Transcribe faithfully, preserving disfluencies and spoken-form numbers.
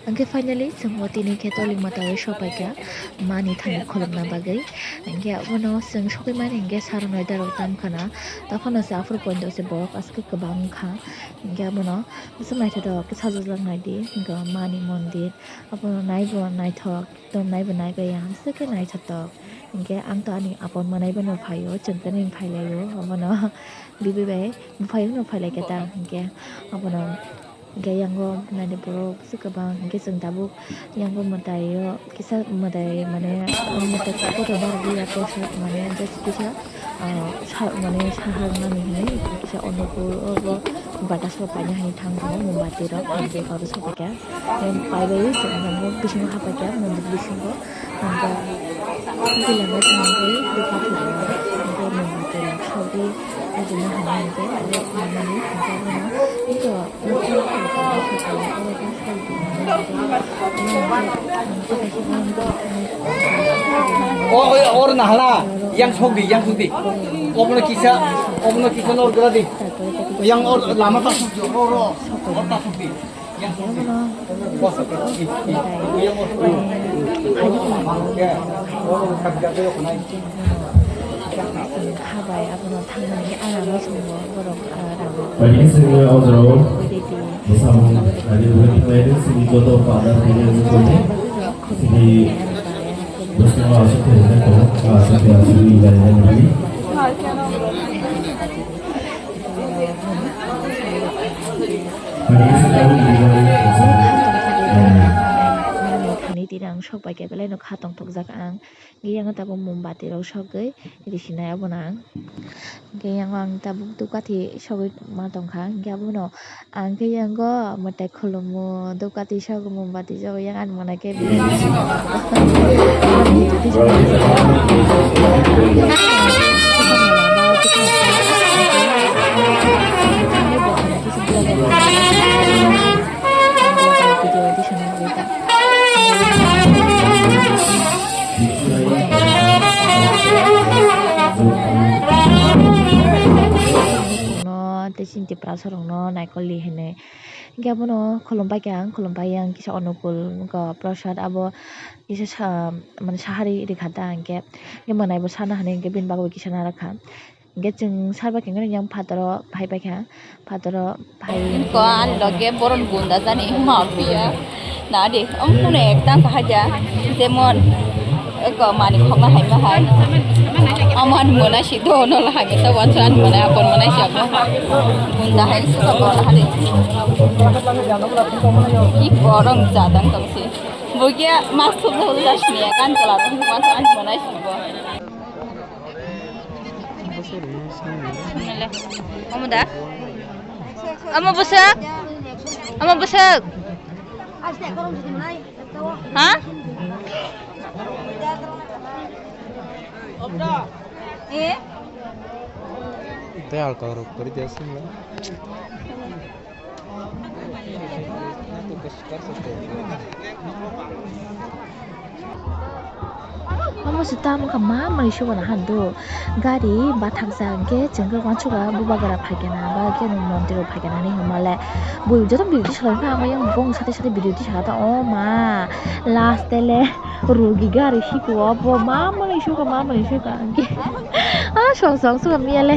Hwnkhe finally chwng o tini khe Tolik Mata o sokpaikha mani thani khulumna bagwi. Hwnkhe abono chwng sokwi mani hwnkhe sir rok nai darok tam khana. Taphano se aphuru point o se borok aswk kwbang wngkha. Hwnkhe abono aswk naithotok khe sajajak naidi, hwnkhe mani mondir. Abono naibo naithok, ekdom naibo naibai ang aswk khe naithotok. Hwnkhe ang to ani apor manai bai no phaio, chwng tei nini phailaio, abono bibi bai buphaiyung no phailaikha ta, hwnkhe abono hwnkhe yango naidi borok aswk kwbang, hwnkhe chwng tabuk yango mwtaio kisa mwtai mane mwtai kotor barogwi ya kosa mane just kisa, ah, sa mane sahar mani hinwi kisa Anupur o bo batasok paina hinwi thang tongo, mombati rok hwnkhe oro sokphaikha. Paibai chwng bisingo haphaikha mondir bisingo. Hwnkhe bisingo thangwi bwkha thwngwi hwnkhe mombati rok sogwi ajina hwnwi hwnkhe aro manani hwnkhe abono hwnkhe O, o, or nahala, yang sogdi, yang sogdi. Obono kisa, obono kisa nor gura di. Yang or lama ta sogdi, or, or, or ta sogdi. Yang sogdi. Bos, i, i, yang or. Habai abono thangmani khe ang rangwi swngo borok, ah, rang. Pagini sini ojro bwsamo hari hari khlai sini joto pada sini sini bwsamo asuk khe asuk khe asuk khe asuk khe. Pagini sini ojro bwsamo. Thani tini ang sok bai khe belai no kha tongthokjak ang. Hwnkhe yang tabuk mombati rok sogwi risinai abono ang. Hwnkhe yang ang tabuk dukati sogwi ma tongkha. Hwnkhe abono ang khe yango mwtai khulumo, dukati sogo, mombati sogo, yang ani mwnai khe. No tei chini Tiprasa rok no naikol di hinwi. Hwnkhe abono khulum paikha ang, khulum pai ang kisa Anukul wngkha Prasad abo kisa sa mane sahari rikha ta hwnkhe, hwnkhe mwnai bo sana hinwi hwnkhe bini bagwi kisa narwkha. Hwnkhe chwng sar bai khe yang phataro phai paikha, phataro phai. Ko ani loge boron gunda jani ma piya. Na de, om kune ekta sahaja, jemon, ko mani khokna hai ma hai. Aman mona si do no la hage ta wan san mona apon mona si apon. Gunda hai su ko la hade. Ki borong jadang tong si. Bugia mas thum thum jas ni kan kala wan san mona si bo. Omo da? Omo bwswk? Omo bwswk? Ha? Tei alka rok kori dia sing la. Omo se tam wngkha ma manwi sugana han do. Gari bathakjak hwnkhe chwng khe uansukha bubagra phaikena ba khe mondiro phaikena hinwi hwnmale. Bui joto video tisalaikha, ang yang bong sate sate video tisakha ta, o ma last le rugi gari siko bo ma manwi sukha ma manwi sukha hwnkhe. Ah, song song sukha miyale.